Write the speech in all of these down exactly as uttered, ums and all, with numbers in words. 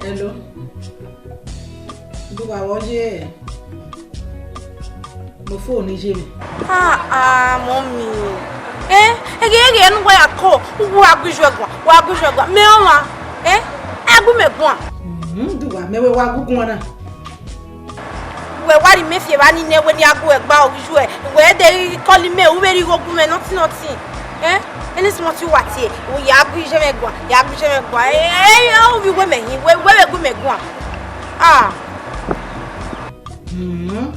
Hello. Oduwa, vbe ọ ye? Mẹ fo ne I ye mwẹ. Ah, ah, mummy. Eh, ẹghẹ, ẹghẹ ne uwa ya kọ, uwa gu iye guan, uwa gu iye guan. Mẹ ọmwa, eh, a gu mẹ guan. Mhm, Oduwa, mẹ wẹ wa gu guan na. Wẹ wa rhie imẹ fi evba ni nẹ, wẹ ne a gu ẹre gba ọghe iye, wẹ de call mẹ, u vbe rhie igho gu mwẹ nothing, nothing. Eh? Any small thing wa tie, u ya gu iye mwẹ guan, ya gu iye mwẹ guan. Eh, eh, eh, ovbi uwẹ mẹ hin, wẹ, wẹ vbe gu mẹ guan. Ah. Hmm.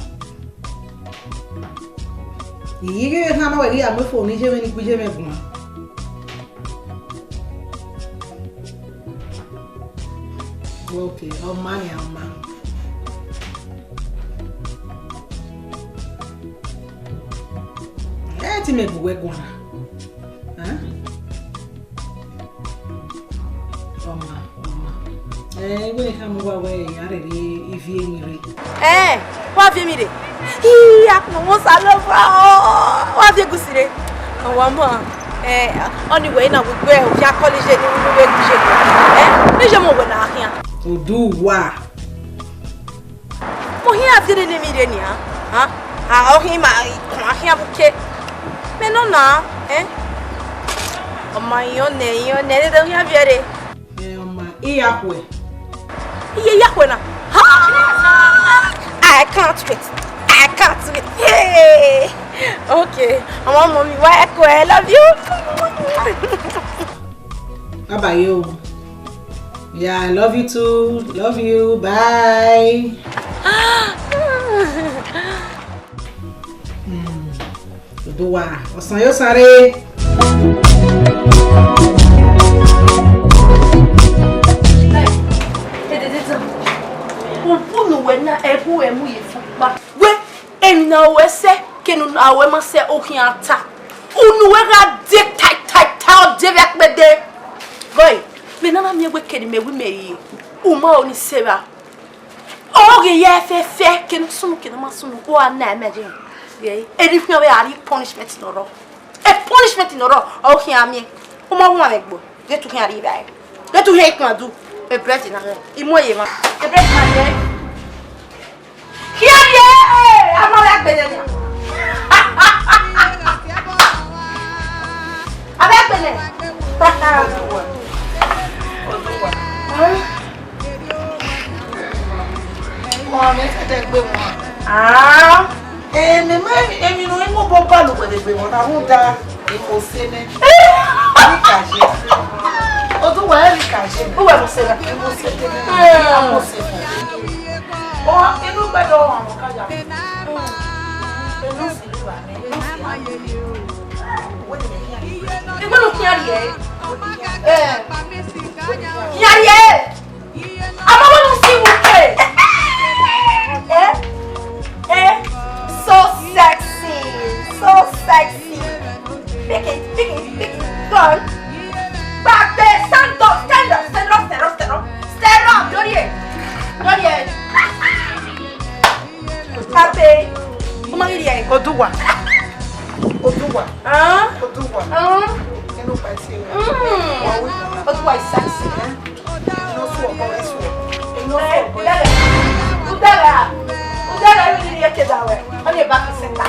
I ghi ghe ekhama wẹ ghi ya mu fo ne iye mwẹ ni gu iye mwẹ guan. Ok, ọ ma nian, ọ ma. Ẹ te mẹ gu wẹ guan na. Hẹn? Ọ ma, ọ ma. Ẹ, wẹ ne I khama uwa wẹ I ya rherhe ivie emwi rre. Ẹ, wa viọ emwi rre. Ii, akpọnmwẹ Osanobua o, wa viọ egusi rre. Ọ wa ma, ẹ, ọni wẹ na wẹ gbe okhian college ni wẹ gbe je. Ẹ, ne je mọ wẹ na khian. Oduwa. Mo khian viọ rre ne emwi rre nian. Ha? A, ọ khin ma, a khian vbe uke. Mẹ nọ na, ẹ? Ọ ma yan nẹ, yan nẹ, ne ọ khian viọ rre. Ẹ, ọ ma, I ya khuẹ. Iye ya khuẹ na. Ha! I can't wait. I can't wait. Hey! Okay. Ọmọ, mummy, wa ẹ khuẹ. I love you. Bye bye o. Yeah, I love you too. Love you. Bye. Hmm. Oduwa, ọsan yo sare. Unu wẹ na, ẹbu ẹ mu ye fun kpa. Wẹ, emwi ne a ruẹ sẹ, kene a ruẹ ma sẹ, ọ khian ta. Unu wẹ gha de tai, tai, tai, ọ de vbe akpẹdẹ. Boy, mẹ na na miẹn wẹ kene mẹ wi mẹ ye, u ma ọni sẹ evba. Ọ ghi ya fẹfẹ, kene sunu, kene ma sunu, u a na ẹmẹ je. Eri khian vbe a rhie punishment ne ọ rrọọ. E punishment ne ọ rrọọ, ọ khian miẹn. U ma wan mwẹ gbo, ghe te u khian rhie evbare. Ghe te u khian ikun adu. E bread na, I mu ẹre ye emwa. E bread na ye. Khian ye, a ma vbe agbele nia. A vbe agbele. Oduwa. Oduwa. Wọn mẹ fẹdẹ gbe wọn. Ah. Eh, mẹ ma emwi ne ọ i mu obọ ba lu wẹdẹ gbe wọn na rhunmwuda ikho se nẹ. Erika ye. Oduwa, Erika ye. Uwẹ mu se na. Ikho se nẹ. Eh. Ikho se nẹ. Ọ, inú gbẹdọ ọmọ ka ya. Inú sì lè wà ní. Inú sì á. Wẹdẹ khian. Igbẹnu khian rhie. Eh. Khian rhie. Ama wẹ ne u si mu ke. Eh? Eh? So sexy. So sexy. Pick it, pick it, pick it. Go on. Back there. Stand up, stand up, stand up, stand up, stand up. Stand up. Don't hear. Don't hear. Happy. Come on, here. Oduwa. Oduwa. Huh? Oduwa. Huh? Inu kpa tie. Mm. Oduwa is sexy, eh? Inu su ọkọ, inu su ọkọ. Inu su ọkọ. Udele. Udele. Udele, you need to get away. On your back to center.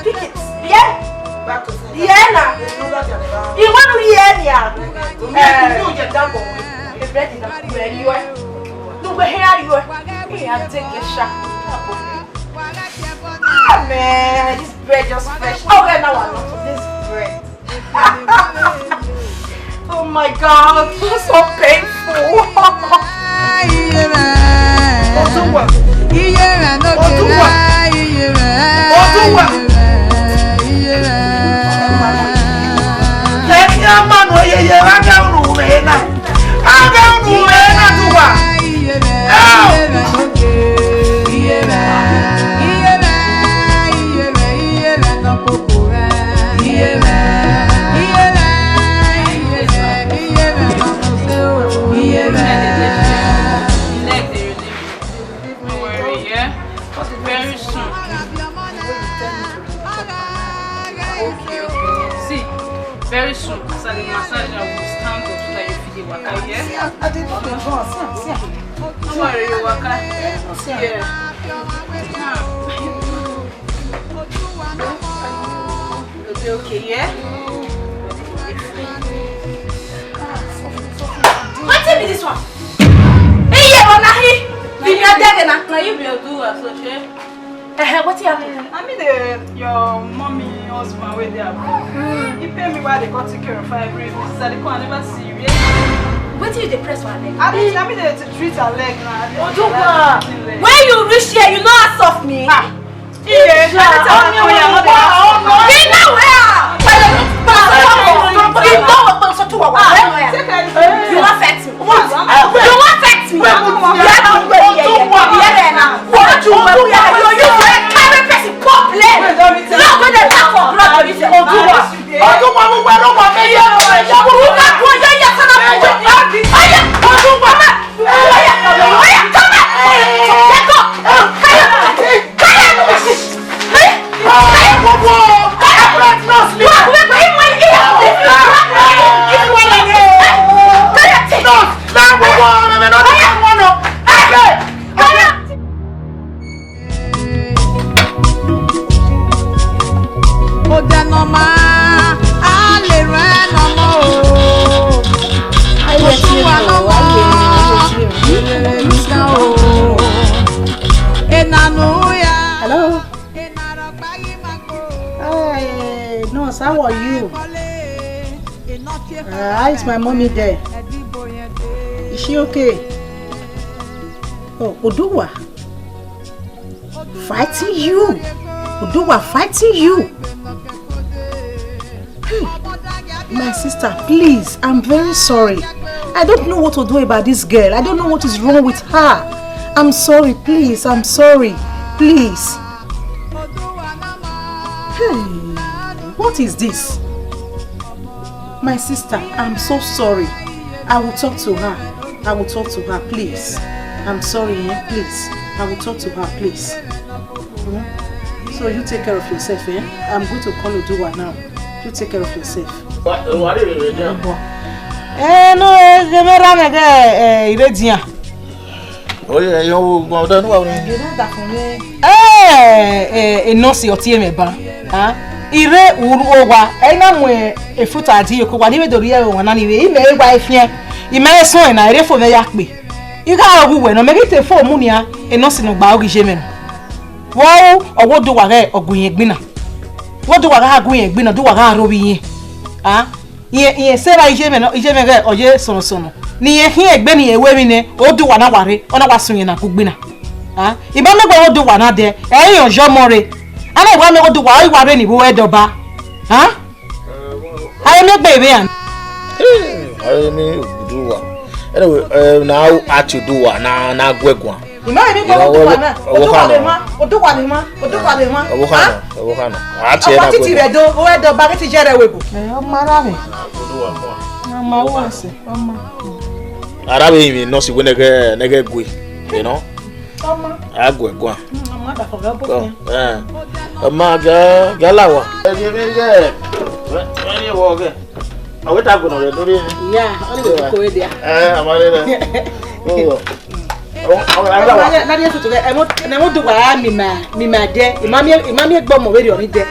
Pick it. Yeah? Back to center. Yeah, na. Iwẹ nu ye ni a. Eh, you just dump on me. The bread is not ready. You are. No, we here you are. We are take a shot. Ah, man, this bread just fresh. Oh, where now? This bread. Oh my God, so painful. Oduwa. Oduwa. Oduwa. Ẹni a ma nọ yeye, a gha unu mwẹ na. A gha unu mwẹ na, Oduwa. Leg dey relieve me. No worry, yeah? Very soon. Okay, okay. See, very soon, as I dey massage, I will stand up so that you fit dey waka, yeah? See, I, I dey do the draw. See am, see am. No worry, you waka. Eh, no, see am. Yeah. You'll be okay, yeah? Wetin be this one? Iye, Onahi! Be me, I beg na. Na you be Oduwa, so shey? Eh, eh, wetin happen? I mean, the, your mommy husband wey dey abroad. He pay me while they go take care of her every week. Since I dey come, I never see you. Yeah? Wetin you dey press for her leg? I mean, I mean, they treat her leg now. Oduwa, when you reach here, you no ask of me. Ah. Iye, anytime I call you, I no dey answer. Be now where? You no go put some two hours. You wan vex me? What? You wan vex me? You have to go here, here, here now. What you want? You, you, you carry person problem. Lord, when they talk for blood, you say, Oduwa. Oduwa, mo gbẹ ló wà mí yẹ. Oduwa, kò yẹ yẹ sọ́nà kò yẹ. Oduwa. Oya, oya, come back! Let go! Kaya! Kaya! Kaya! Odẹ nọ ma, a lè rẹ nọ mọ o. Osuwa nọ mọ, ire lughan o. Enanu ya. Hello. Hey, nurse, how are you? Uh, how is my mommy there? Is she okay? Oh, Oduwa. Fighting you. Oduwa fighting you. Hey, my sister, please, I'm very sorry. I don't know what to do about this girl. I don't know what is wrong with her. I'm sorry, please, I'm sorry. Please. Hey, what is this? My sister, I'm so sorry. I will talk to her. I will talk to her, please. I'm sorry, eh? Please. I will talk to her, please. Hmm? So you take care of yourself, eh? I'm going to call Oduwa now. You take care of yourself. Wa, wa re re re. Eh, no, eh, je me ra me ge, eh, ire dia. Oye, yo, wo gbọn ọdọ nuwa ni. Ẹ, ẹ, ẹ, nọọsi ọtiẹmwẹ ba. Ah, ire uru owa, ẹ na mu e fruit a di eko wa ni vbe do rhie ẹre wan na ni vbe, imẹ e wa e fiẹn, imẹ e sọn ẹna, ere fo mẹ ya kpe. I gha rọ ghe uwẹ nọ, mẹ ghi te fo mu nian, e nọọsi nọ gba oghi ye mẹ nọ. Vbe ọ ru, ọ wo do wa ghe ọ gu iyẹn gbinna. Wo do wa gha gu iyẹn gbinna, do wa gha rho vbe iyẹn. Ah, Iyẹn, iyẹn sẹ evba iye mwẹ nọ, iye mwẹ ghẹ ọ ye sọnọ sọnọ. Ne iyẹn khian egbe ne iyẹn ru emwi nẹ, Oduwa na wa rre, ọ na wa sun iyẹn na gu gbe na. Ah, I ma miẹn wẹ Oduwa na dẹ, ẹ i rẹn ọyọmọ rre. A na wa miẹn Oduwa, ọ i wa rre ne ivbi uwẹ dọba. Ah? A i miẹn egbe vbe iran. Hey, I mean, Oduwa. Anyway, eh, na a tie Oduwa, na, na gu ẹ guan. Ima emi ko Oduwa na. Oduwa le ma. Oduwa le ma. Oduwa le ma. Ọvbokhan nọ, ọvbokhan nọ. A tie na titi rẹ do, o ẹdọ ba ghi ti jẹ rẹ webo. Ẹ, ọ ma ra vbe. Ọ ma wọ ẹse, ọ ma. A ra vbe rinmwian nọ si wẹ nẹghẹ, nẹghẹ gue, you know. Ọma. A gu ẹguae. Mm, ọma da fọ vbe ọbọ. Kọ, fian. Eh. Ọma ga, ga la wa. Ẹ ghi vbe ghe. Vbe, vbe ni wọ ghe. Ọ wẹ ta gu nọ rẹ do rre. Iya, ọ ni wẹ ko we dia. Eh, ọma rẹ rẹ. Oh. Ọ, ọ, ọ, ọ, ọ. Ọma rẹ, na dia tutu vbe, ẹ mo, ẹ mo du wa mi ma, mi ma dẹ. Ima mi, ima mi gbọ mọ vbe rọ ni dẹ.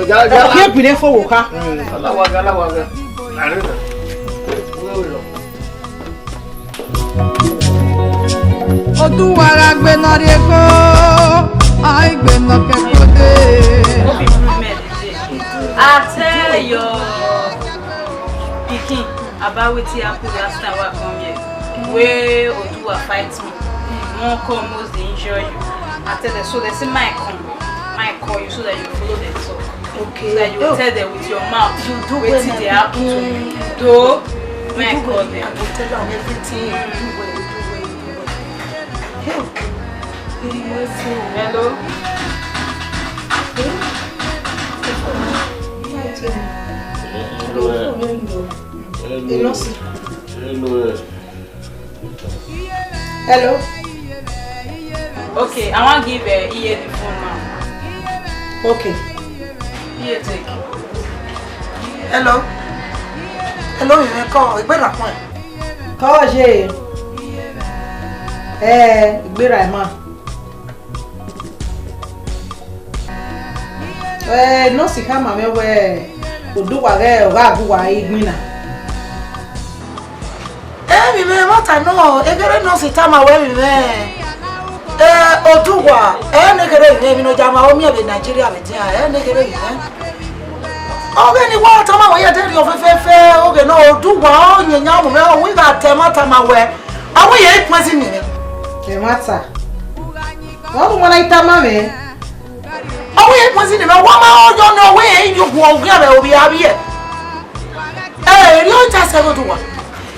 Ga, ga. Ọ ye bi ne fo wo ka. Mm, ala wa ga, ala wa ga. Na rẹ rẹ. Oduwa gha gbe nọ rrie eko, a i gbe nọ ke kode. Obi improvement dey. I tell your pikin about wetin happen last time wey I come here. Wey Oduwa fight me. One come almost dey injure you. I tell them, so they say, "My come, my call you so that you follow them talk." Okay. So that you tell them with your mouth wetin dey happen to you. Though, my call them. I go tell them everything. You do well, you do well, you do well. Hey, you dey well so. Hello? Hello. Hello. Hello. Hello. Okay, I wan give, uh, Iye the phone now. Okay. Iye take. Hello. Hello, you may call. Egbe ra kọn. Call ye. Eh, egbe ra ma. Eh, nurse khama mwẹ wẹẹ, Oduwa ghẹ ọ gha gu uwa igbinna. Emwi mwẹ, ẹmwata nọ, ekherhe nurse tama wẹ emwi mwẹ. Eh, Oduwa, ẹ nekherhe emwi mwẹ, emwi ne ọ ya ma, ọ miẹn vbe Nigeria vbe dia, ẹ nekherhe emwi mwẹ. Ọghe ne wa tama wẹ, ya dẹrriọ fẹfẹfẹ, oghẹ ne Oduwa, ọ yẹn yan mu mwẹ, ọ wẹ I gha ta ẹmwata ma wẹ, ọ wẹ I ye poison mwẹ. Ẹmwata. Ọ ru ma na I tama mwẹ. Ọ wẹ I ye poison mwẹ, wa ma ọ yọ ne ọ wẹ I ye gu ọ ghian vbe ovbi avbiẹ. Eh, erriọ ta sẹ ghe Oduwa.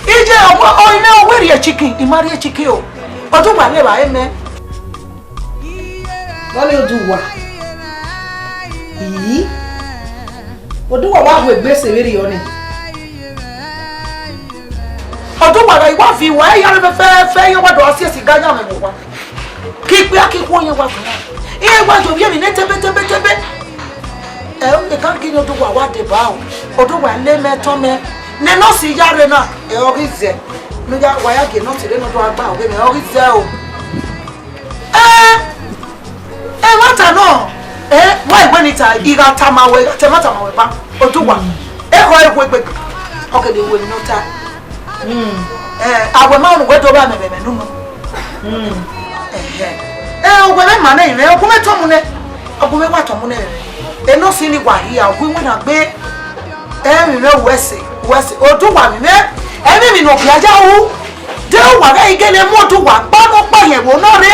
Iye, ọ wẹ, ọ, I mwẹ ọ wẹ rhie chicken, I ma rhie chicken o. Oduwa mwẹ evbare mẹ. Vbọni Oduwa? Ii. Oduwa wa gu egbe sẹ vberriọ nẹ. Oduwa gha, I wa viọ uwa, ẹ ya rre fẹfẹfẹ, iran wa do a si esi ga yan mwẹ vbe owa. Ke ikpia ke ikhuo iran wa viọ uwa. Iran wa ye ovbi emwi ne tebe, tebe, tebe. Ẹ, ekan gini Oduwa wa deba o. Oduwa ne mẹ tọn mẹ. Ne nurse ya rre na, ẹ, ọ ghi zẹ. Ne ya, wa ya gie nurse rre ne ọ do gha gba ọghe mwẹ, ọ ghi zẹ o. Eh, ẹmwata nọ, eh, wa wẹ ne I ta, I gha tama wẹ, I gha ta ẹmwata ma wẹ ba, Oduwa, ekhọe ru egbe, ọ gele ru emwi ne ọ ta. Mm. Eh, a wẹ ma unu wẹ do vba mẹ vbe ẹmwẹ ne unu. Mm. Ẹhẹ. Eh, uwẹ mwẹ ma nẹ, I mwẹ, ọ gu mwẹ tọn mu nẹ, ọ gu mwẹ wa tọn mu nẹ. Enọ si ni wa hia, ọ gu iwinna gbe. Emwi mwẹ, uwẹ sẹ, uwẹ sẹ, Oduwa mwẹ, emwi emwi ne ọ bia ya ru. De uwa ghẹ i gele mu Oduwa kpa ne ọ kpa yẹn vbe nọ rre,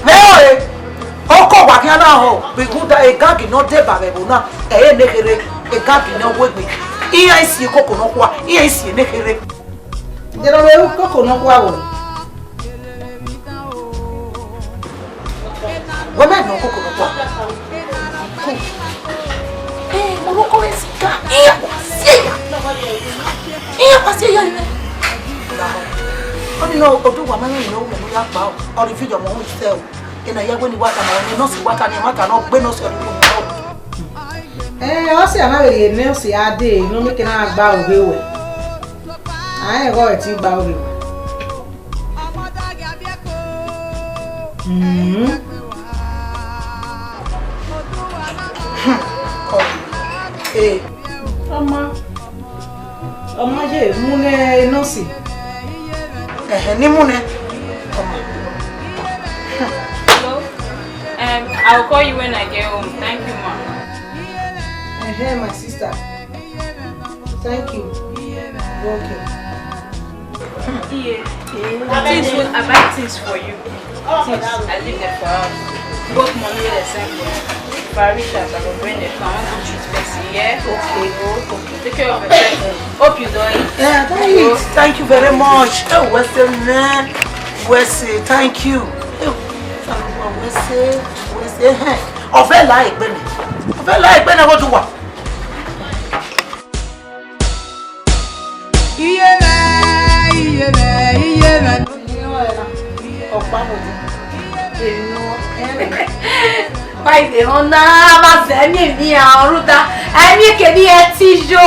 vbe ọre. Ọkọ wa khian na họ, vbe rhunmwuda egagi ne ọ deba vbe ẹvbo na, ẹ i re nekherhe, egagi ne ọ wu egbe. Iran i si koko nọkhua, iran i si nekherhe. Deghẹ ọ vbe ru koko nọkhua wẹ? Wẹ mẹ nọ koko nọkhua. Ẹ, mo rhọkọ vbe siga. Iran wa si eya. Iran wa si eya nẹ. Ọni nọ, Oduwa ma rẹn ne ọ ru mẹ ne u ya kpao. Ọ rhie video ọmọ hu sẹ o. Ena ya wẹ ne I wa tama ne nurse wa ta ne ẹmwata nọ gbe nurse ọnii ru mẹ o. Ẹ, ọ sẹ a na vbe rhie nurse a dee, ne ọ miẹn ke na gba oghe ruẹ. A rẹn ẹghẹ ọ rẹn te gba oghe ruẹ. Hmm. Ee. Ọma. Ọma ye, mu nẹ nurse. Ẹhẹ, ne I mu nẹ. Ọma. Hello. Um, I'll call you when I get home. Thank you, ma. Ẹhẹ, my sister. Thank you. Okay. Yeah. Things will, I buy things for you. Things, I leave them for house. Both money wey dem send for you. If I reach house, I go bring them. I wan go treat person, yeah? Okay, oh, okay. Take care of yourself. Hope you don't eat. Yeah, I don't eat. Thank you very much. Oh, what's the man? What's it? Thank you. Oh, what's it? What's it? Ọvẹ la egbe nẹ. Ọvẹ la egbe nẹ, vbe Oduwa. Iye mẹ, iye mẹ, iye mẹ. Ọkpa mo di. Wa ivbe họn na, ma zẹ ẹmie emwi a, ọ rhunmwuda ẹmie kevbe irẹn te yo.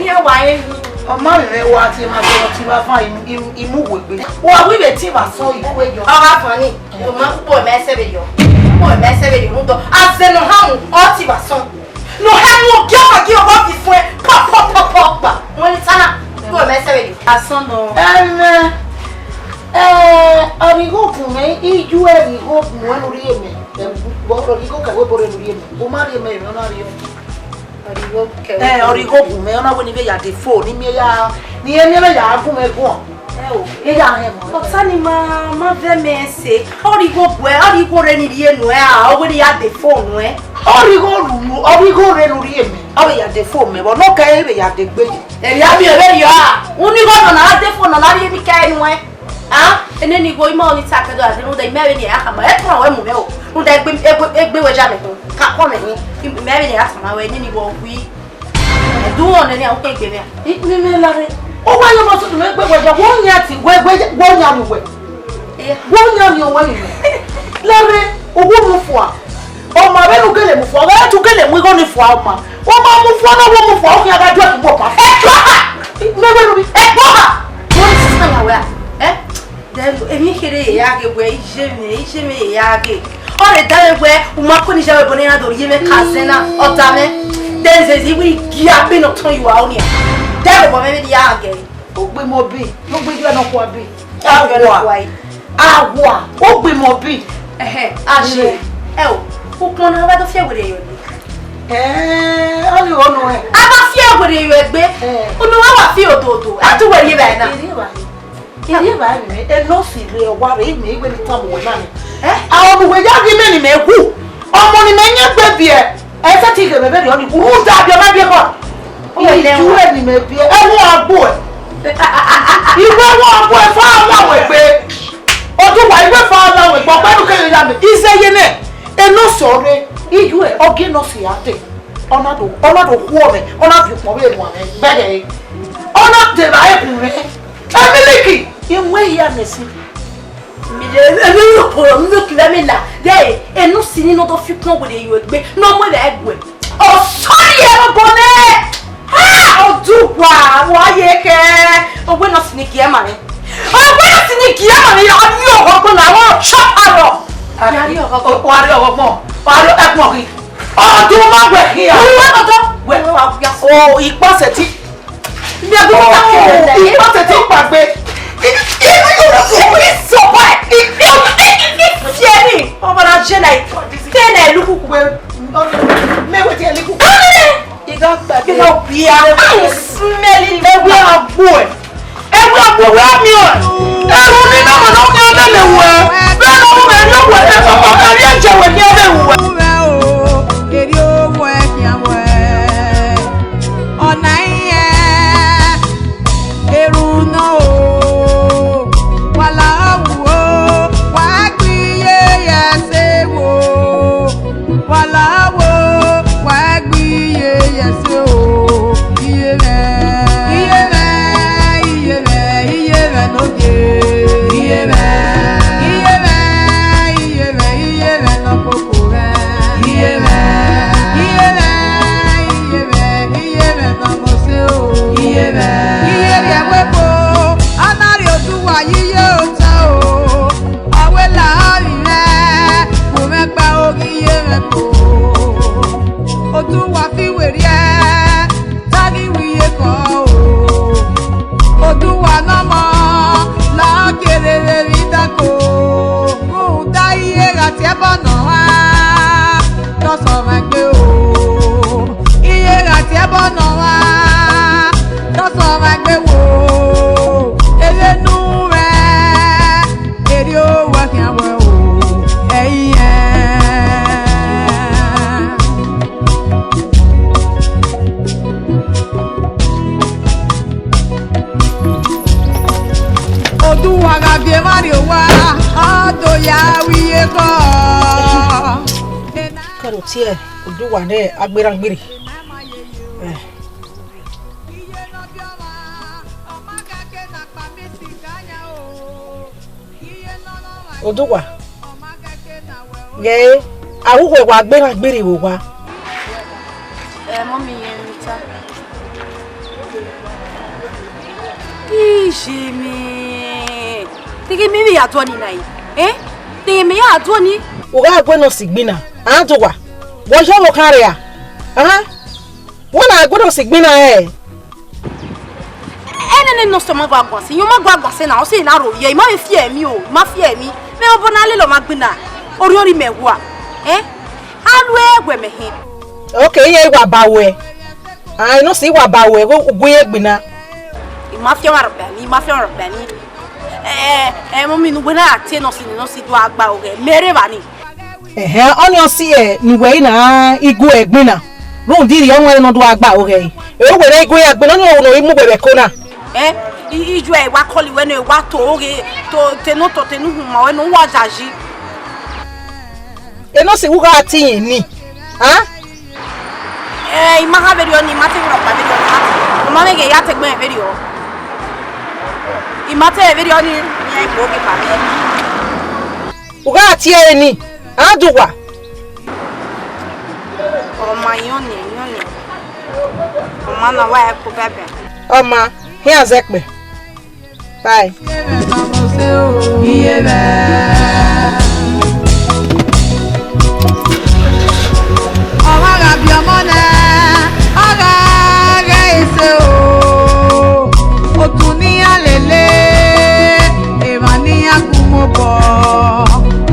Iran wa rẹn ni. Ọ ma mwẹ mwẹ wa tie ma sẹ ọtẹn vbe avan, I mu, I mu, I mu uwu egbe. Wa wẹ ivbe te I vbe asọn ikue yọ. Ọ gha fan ni, ọ ma kpọ mẹ sẹ vberriọ. Kpọ mẹ sẹ vberriọ, rhunmwuda azẹ ne ọ hanmwẹ, ọ te vbe asọn. Ne ọ hanmwẹ ogiọkpa gie ọghọ fi fuẹn, pọ, pọ, pọ, pọ, kpa. Wẹ ne I ta na, kpọ mẹ sẹ vberriọ. Asọn nọ. Ẹmwẹ, ẹ, ọ rhie igho gu mwẹ, I ju ẹre rhie igho gu mwẹ ne u rhie mẹ. Ẹ, ọ rhie igho kẹ wẹ ebo rre ne u rhie mẹ. U ma rhie mẹ, emwi ọ na rhie. Ọ rhie igho kẹ wẹ. Ẹ, ọ rhie igho gu mwẹ, ọ na wẹ ne I vbe ya dẹ phone, ne I miẹn ya, ne I miẹn vbe ya gu mwẹ guan. Ẹ o. I ya hẹn mọ. Ọta ni ma, ma vẹ mẹ ẹse. Ọ rhie igho gu ẹ, ọ rhie igho rre ne I rhie nuẹn, a, ọ wẹ ne I ya dẹ phone nuẹn. Ọ rhie igho ru, ọ rhie igho rre ne u rhie mẹ. Ọ vbe ya dẹ phone mẹ, vbọ ne ọ kẹ vbe ya dẹ egbe yi. Ẹrria miẹn vberriọ a, unu igho nọ na ra dẹ phone nọ na rhie emwi kẹ nuẹn. A, ene ni igho ima ọni ta kẹdọ a dẹ rhunmwuda imẹ vbe ne a khama, ẹ tọn wẹ mu mwẹ o. Rhunmwuda egbe, egbe, egbe wẹ ja mẹ khin, kakọ mẹ hin, imẹ vbe ne a tama wẹ, ene ni igho wi. Ẹdunmwẹ ọnẹ ni a, u kegbe mwẹ a. I, mẹ, mẹ la rre. Ọ wa ye ọmọ tutu mẹ gbe wẹ ya, wẹ ọ yan ti, wẹ, wẹ, wẹ ọ yan ni wẹ. Iya. Wẹ ọ yan ni wẹ ni. La rre, uwu mu fua. Ọ ma vbene u gele mu fua, ọ vbe te u gele mu igho ni fua, ọ ma. Ọ ma mu fua na, wẹ mu fua, ọ khian gha ju ẹkun gbe ọkpa. Ẹ ju ọha! Mẹ wẹ ru mi. Ẹ ju ọha! Wẹ ni sisan ya wẹ a? Ẹ? Then emwi kherhe ya ghe wẹ iye mwẹ, iye mwẹ ya ghe. Ọ rhe da mwẹ wẹ u ma kue ne iye mwẹ bọ ne iran do rhie mwẹ ka zẹ na, ọ da mwẹ. Then zezi wẹ I gia gbe ne ọ tọn ye uwa nia. Then obọ mwẹ vbe ya ghe. Ogbe mọ bi, ogbe iye nọ kua bi. Awa. Awa, ogbe mọ bi. Ẹhẹn, a ṣe. Ẹ o, ukpọn na wa do fi ẹwẹrẹ yọ ni. Ẹ, ọ ni ọnọ ẹ. A ma fi ẹwẹrẹ yọ egbe. Ẹ. Unu wa wa fi ododo. A tu wẹ rhie vbe na. Ẹ rhie vbe. Irẹn vbe mẹ, enọsi rre, ọ wa rre, imẹ iwẹ ni tama uwẹ na nẹ. Ẹ? A, ọmọ uwẹ ya ghi mẹ ne imẹ wu, ọmọ ne imẹ yan egbe biẹ, ẹ sẹtin ghe mwẹ vberriọ ni, u rhunmwuda biẹ, ọ ma biẹ khọ. Uwẹ lẹ Iju wẹ. Ẹre ne imẹ biẹ, ẹ wu agbo ẹ. Iwẹ wu agbo ẹ fa ọmọ wẹ gbe. Ọdún wa iwẹ fa ọmọ wẹ gbe, ọgbẹni kẹrẹ ya mẹ. Izẹ ye nẹ, enọsi rre, Iju ẹ, ọ gie enọsi ya dẹ. Ọ na do, ọ na do khuọ mwẹ, ọ na viọ ukpọn vbe erhuanmwẹ, gbẹdẹ. Ọ na deba ẹkun mwẹ. Emiliki, I mu ehia nẹ ẹse. Mi de, emwi okporo, mi do kevbe mi la. De, enu si ni nọ do fi ukpọn were yo egbe, nọ mu evba ẹguẹ. Ọ sorry, ẹmwẹ obọ nẹ. Ha, Oduwa, wa ye khẹ. Owẹ nọ si ni gie ma rẹ. Owẹ nọ si ni gie ma rẹ, ọ ni ọghọ gbọ na, ọ chọ arọ. Wa ri ọghọ gbọ, wa ri ẹkpọn ghi. Ọdún ma wẹ khian. Wẹ ọdọ. Wẹ wa wia. O, ikpọsẹ ti. Ikpọsẹ ti pagbe. Ọmọ na je na, te na elukuku. Mẹ wẹ ti elukuku. Iga pagbe. Iga wia. Smell it. Ewia agbo ẹ. Ewia agbo wẹ miẹn. Ẹrun ni na ma na miẹn ọdẹ lẹ wẹ. Bẹẹ ne ọ wẹ ne wẹ, ẹkọkọ kẹrẹ ẹjẹ wẹ miẹn ọdẹ wẹ. Eri owẹ khian wẹ. Ọna iran erhunmwu nọ o, wa la ọvbuo, wa gbe iye ye ẹse vbo, wa la ọvbuo, wa gbe iye ye ẹse o, iye mwẹ, iye mwẹ, iye mwẹ, iye mwẹ nọ ye, iye mwẹ, iye mwẹ, iye mwẹ, iye mwẹ nọ koko. Iye mwẹ, iye mwẹ, iye mwẹ, iye mwẹ nọ mose o. Iye mwẹ. Iye rhie ẹvbo ebo, ọ na rhie Oduwa ye iye otọ o. Ọ wẹ la ọvbi mwẹ, gu mwẹ gba oghi iye mwẹ ko. Oduwa fi werriẹ, ta ghi wẹ iye kọ o. Oduwa nọ mọ, la ọ gie rere vbe idako. Rhunmwuda iye gha tie ẹbọ nọ ọmwa, te ọ sẹ ọmwa egbe o. Iye gha tie ẹbọ nọ ọmwa, te ọ sẹ ọmwa egbe wo. Erhunmwu mwẹ, erhunmwu wẹ khian wẹ o, ẹ i rẹn. Oduwa gha viọ emwa rrie owa, ọ do ya ru iye kọ. Kẹrẹ otiẹ, Oduwa nẹ agberrangbirri. Eh. Oduwa. Ghẹ, a wu uwẹ wa gbe na gberra vbe owa. Ẹ, mummy, ẹ, Rita. Iye mẹ. Teghe mẹ vbe ya duọ ni na yi? Eh? Teghe mẹ ya duọ ni? U gha gu Enosi gbinna, a do wa. Wẹ ọ yọ vbe okhan rre a? Ahan. Wẹ na gu Enosi gbinna ẹre? Ẹnẹnẹ ne ọ sẹ ma gua guan sẹ, iyan ma gua guan sẹ na, ọ sẹ na rro ye, I ma vbe fiẹ emwi o, I ma fiẹ emwi. Mẹ obọ na lele ọmwa gbinna, orhiọn rri mẹ wa. Eh? A ru ẹwẹ mẹ hin. Okay, iye I wa ba wẹ. Ah, Enosi, I wa ba wẹ, gu iye gbinna. I ma fiẹ ọmwa rhọkpa ni, I ma fiẹ ọmwa rhọkpa ni. Eh, eh, mummy, ne uwẹ na tie Enosi, ne Enosi do gha gba oghe, mẹ rre evba ni. Ẹhẹn, ọnii ọ si ẹ ne uwẹ i na igue ẹgbin na, rhunmwuda irri ọmwa nọ do gha gba oghe ẹre. Ẹ, uwẹ na igue ẹgbin na, ọnii ọre unu i mu uwẹ vbe ẹko na. Eh, i, i ju ẹ wa kọli wẹ ne wa to oghe, to, te ne ọ to, te ne u huma wẹ ne u wa yayi. Enosi, u gha tie irẹn ni, a? Eh, I ma ha vberriọ ni, I ma te vberriọ kpa vberriọ ni, I ma te. Ọ ma mwẹ ghe ya te gbe vberriọ. I ma te vberriọ ni, iran gbe oghe kpa vberriọ. U gha tie ẹre ni, a do wa. Ọ ma yọn ni, yọn ni. Ọ ma na wa ẹko bẹbẹ. Ọ ma, hia zẹkpẹ. Bye. Ọ gha gha biẹ ọmọ nẹ, ọ gha ghẹ ese o. Otu ne iran lele, emwa ne iran gu mu obọ.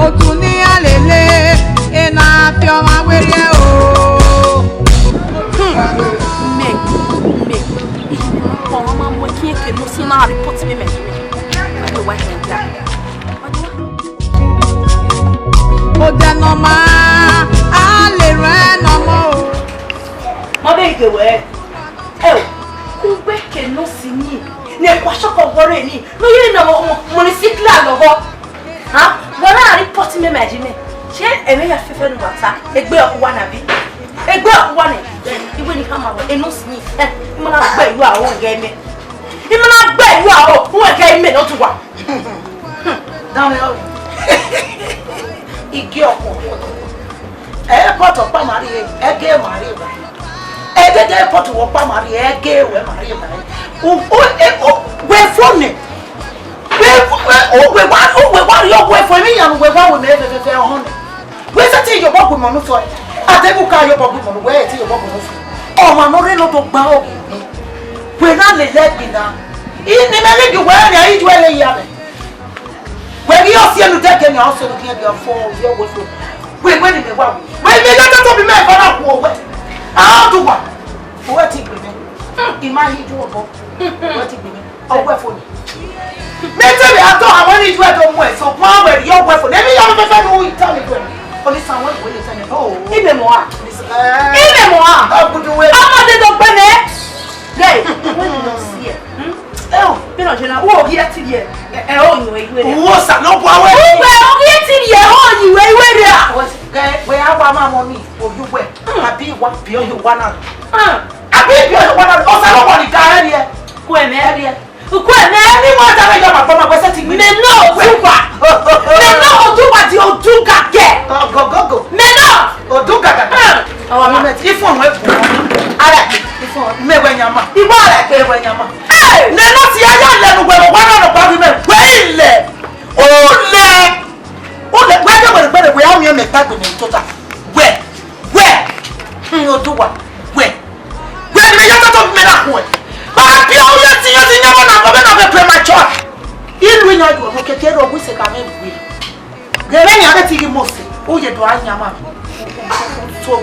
Otu ne iran lele, ena fi ọmwa werriẹ o. Hmm. Mẹ, mẹ, ọmwa ma mu ẹki ẹki ne ọ si na report mẹ, mẹ, mẹ. Why you want him there? Odẹ nọ ma, a lè rẹ nọ mọ o. Ma bẹ ige wẹ. Ẹ o, ugbẹn ke ne ọ si ni, ne ẹkua sọkọ wọrẹ ni, ne ọ ye na ọmọ, ọmọ ni sikla lọghọ. Ha? Wẹ na report mẹ ma ji mẹ. Ṣé ẹmẹ ya fẹfẹ nu wa ta? Egbe ọkhuwa na bi? Egbe ọkhuwa nẹ. Iwe ni khama wẹ, enosi ni. Ẹ, I ma na gbe yu aro ghe mẹ. I ma na gbe yu aro, u ghe mẹ ne ọ tu wa. Dame ọ. Igi ọkọ. Airport ọkpa ma rrie, ẹgẹ ma rrie ba. Ẹdẹdẹ airport wẹ ọkpa ma rrie, ẹgẹ wẹ ma rrie ba. U, u, e, u, wẹ fo nẹ. Wẹ, wẹ, u, wẹ wa, u, wẹ wa rrie ọgua fo, emwi iran ne uwẹ wa wẹ mẹ fẹfẹfẹ ọhọn nẹ. Wẹ sẹtin ye obọ gu imẹ unu fo. Adebuka ye obọ gu imẹ unu, wẹ sẹtin ye obọ gu imẹ unu fo. Ọmwa ne ọ rre ne ọ do gba ọghe mẹ. Wẹ na lele ẹgbin na. I ne imẹ ghi gie uwẹ rẹn, a i ju ẹre ya mẹ. Wẹ ghi ọse enu dẹgẹ ni, ọse enu khian gie ọ fo, ọ ghi ọghe fo. Wẹ, wẹ ne imẹ wa wẹ. Wẹ, imẹ ya tata bi mẹ eva na khuo wẹ. A do wa. Uwẹ ti gbe mẹ. I ma hi ju obọ. Uwẹ ti gbe mẹ. Ọghe fo ni. Mẹ te vbe a tọ, a wẹ ne I ju ẹdẹ mu ẹse, okhuo a wẹ rhie ọghe fo ni. Emwi ya mẹ fẹfẹ ne u i ta mẹ wẹ. Ọnisa wẹ wẹ ye ta mẹ. Oh. Imẹ mọ a. Imẹ mọ a. Ọgudu wẹ. Ọmọ dede ọgbẹnẹ. Ghẹ, wẹ ne ọ si ẹ. Hmm? Ẹ o, vbene ọ ye na, u ghi ẹtin rhie, ẹ, ẹ, o yin uwẹ iwe rria. Uwu Osanobua wẹ. Uwẹ, u ghi ẹtin rhie, o yin uwẹ iwe rria. Wẹ, wẹ, a wa ma mọ ni, o yu wẹ. Hmm. Abi wa bi ọ yo wa na. Hmm. Abi bi ọ yo wa na. Osanobua ni ga ẹ rhie. Ku ẹmẹ. Ẹ rhie. Ku ẹmẹ. Ẹ ni wa da ya ma gbọma wẹ sẹtin gbe. Mẹ nọ Oduwa. Mẹ nọ Oduwa di Oduga kẹ. Go, go, go, go. Mẹ nọ. Oduga ga. Hmm. Ọmọ mẹ ti fún ọmọ ẹkùn. Ara. Ifun, mẹ wẹ yan ma. Iwa rẹ ke wẹ yan ma. Hey! Nene si aya lẹnu wẹ, wẹ na nọ gba wi mẹ. Wẹ ilẹ. Ulẹ. Ulẹ, wẹ de wẹ gbẹdẹ wẹ a miẹn mẹ gba gbẹmẹ tota. Wẹ. Wẹ. Hmm, Oduwa. Wẹ. Wẹ ni mẹ ya tọtọ mẹ na khuẹ. Ba bi o ye ti ye ti yan na mo mẹ na be premature. Ilu yan yo mo keke ro wi se ka mẹ wi. Gẹrẹ yan de ti gi Mose. O ye do a yan ma. So.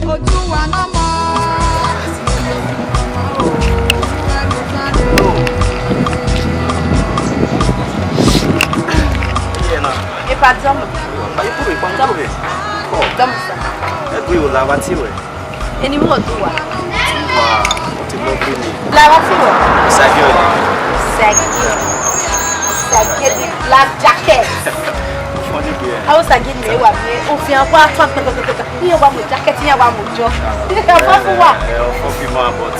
Ojú wa nọ mọ. Epa dọmọ. Ayi kúrò ipa kúrò. Dọmọ sa. Ẹgbẹ́ ìwò la wa tí wẹ̀. Eni mu Oduwa. Wa, o ti lọ gbé mi. La wa tí wẹ̀. Sagio ni. Sagio. Sagio the black jacket. Funny girl. Awo Sagio ni wa mi. O fi akwa twa pẹpẹpẹpẹ. Iye wa mu jacket, iye wa mu jọ. Afa fún wa. Ẹ, ẹ, ọfọ fi mọ, but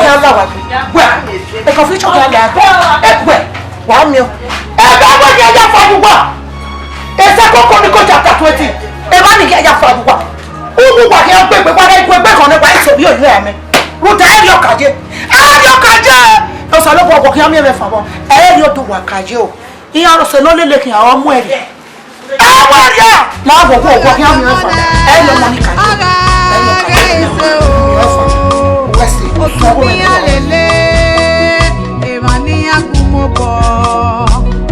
khian la wa gbe. Wẹ, e confusion khian la. E wẹ, wa miẹn. Ẹ gha wẹ khian ya fa vbe uwa. Second Chronicles chapter twenty. Emwa ni khian ya fa vbe uwa. Uwu uwa khian gbe egbe, wa gha gu egbe khọn nẹ, wa i so vbe oyo amẹ. Rhunmwuda ẹre ọ ka ye. Ẹre ọ ka ye. Osanobua, ọ khian miẹn mwẹ fan vbọ. Ẹre ọ do wa ka ye o. Iran rhọsẹ ne ọ lele khian, ọ mu ẹre. Ẹ wẹ rria. La vbe ọgua, ọgua khian miẹn fan. Ẹ lọ mọ ni ka ye. Ẹ lọ ka ye. Wẹ sẹ, otu ọgua mẹ ni. Emwa ne iran gu mu obọ,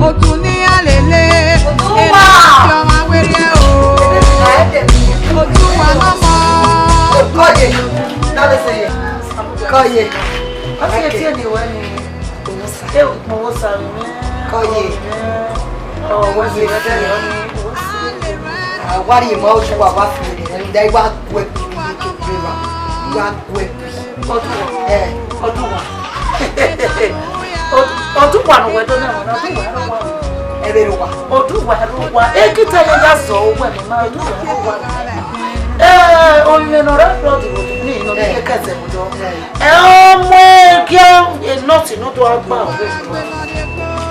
otu ne iran lele, emwa ne iran werriẹ o, otu wa nọ mọ. Kọye, kọye, ọ tie tie ni wẹ ni. Kọye, kọye. Ọ wẹ ni. A wa rhie ma otu wa wa fi rre, da I wa gu ẹkpo ye ke gbe ra, I wa gu ẹkpo. Ọdunwa. Ẹ, Ọdunwa. Ọdunwa ne uwẹ do na, Ọdunwa ẹrẹ uwa. Ẹrẹ uwa. Ọdunwa ẹrẹ uwa. E ghi ta ye ya zọ owẹ ne ma Ọdunwa ẹrẹ uwa. Ẹ, ọmọ ne ọ rre abroad ni nọ ni ye kẹsẹ mu dọ. Ẹ, ọmọ ẹgiẹ, enọsi ne ọ do gba ọvbẹ.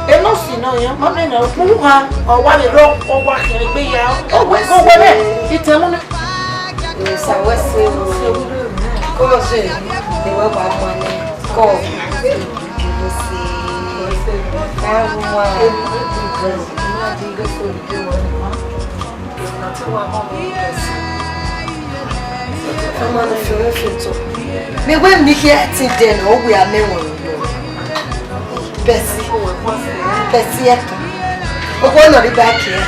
Enọsi nọ yan, ma mẹ na, ukpunu ha, ọ wa vbe rọ, ọ wa khian egbe ya, ọ wẹ, ọ wẹ nẹ, itẹn mu nẹ. Sa wẹ se o. Kọje, ne wẹ wa ma nẹ, kọ. Ka wa. Ọmọ ne fẹrẹ fẹtọ. Mẹ wẹ mi khian ẹtin dẹ nọ, ọ wẹ amẹ wọn yọ. Bẹsi, Bẹsi ẹkan. Okhuo nọ rre ba ẹki ẹre.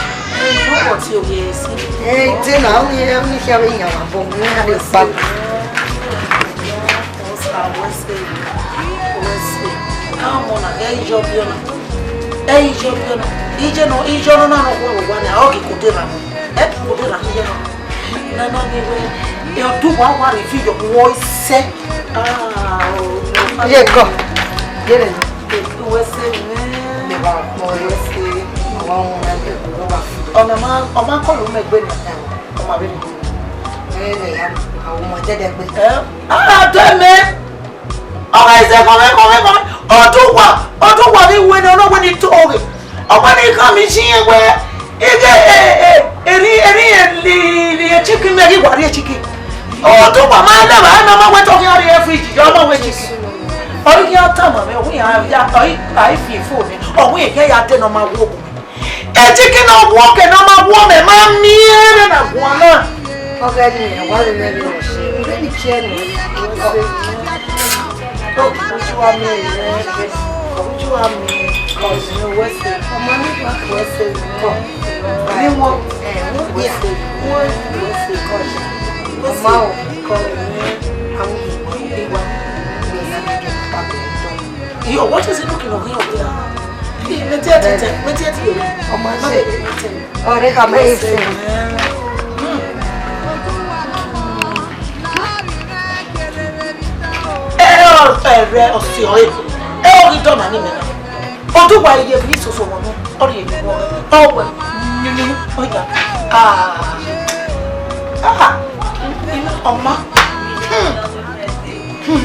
Ẹ, de na, ọ ni, ọ ni khian vbe yan vbe abọ, ọ ni khian vbe kpa. Ẹ, iyọ nọ, iyọ nọ na nọ khuẹ vbe owa nẹ, ọ ghi kode rran. Ẹ ghi kode rran iye nọ. Nana ni wẹ, e Oduwa wa rhie fi yọ wọ isẹ. Ah, oh, no. Ye kọ. Ye rẹ. Wẹ sẹ mwẹ. Mẹ wa kpọ wẹ sẹ. Ọmọ ọmọ ẹgbẹ kò wọ wa. Ọmọ ma, ọmọ kọ ló mẹ gbẹ nọ. Ọmọ abẹ ni. Ẹ, ẹ, ya, àwọn ọmọ jẹjẹ gbẹ. Ẹ, ah, do mẹ. Ọ gha zẹ kọmẹ, kọmẹ, kọmẹ. Oduwa, Oduwa ni wẹ ne, ọ wẹ ni to ghe. Ọ wẹ ne I khama iye ẹre wẹ, ighẹ, e, e, eri, eri, e, li, li, e chicken mẹ ghi wa rrie chicken. Oduwa ma lẹ vba, ẹ ma ma wẹ te ọ khian rrie fridge, ọ ma wẹ chicken. Ọ ghi khian tama mwẹ, ọ ghi khian ya, ọ ghi, a ghi fi phone nẹ, ọ ghi khian ya dẹ ne ọ ma wo. Ẹ chicken ne ọ guọ ke ne ọ ma guọ mẹ, ma miẹn vbene a guan na. Ọ ghẹ ni, ẹ wa vbe mẹ vbe nọ si, u vbe ni kie nẹ. Uju wa miẹn vbe, uju wa miẹn, cause you know, wẹ sẹ, ọmọ ni wa wẹ sẹ, kọ. Ni wọ, ẹ, wọ wẹ sẹ, wọ wẹ sẹ, cause ọmọ o, kọ, àwọn ìwà, ìwà, ìwà, ìwà. Yo, what is he looking over here? Hey, me tell you, me tell you. Ọmọ ṣe. Ọ̀rẹ́ ka mẹ ise. Ẹ ọ, ẹ rẹ ọsẹ ọre. Ẹ ọ ghi dọna ni mẹ na. Oduwa ye bi soso wọn nu. Ọ rhie ni wọn. Ọ wẹ. Nyunyun. Ọ ya. Ah. Ah. Ọmọ. Hmm.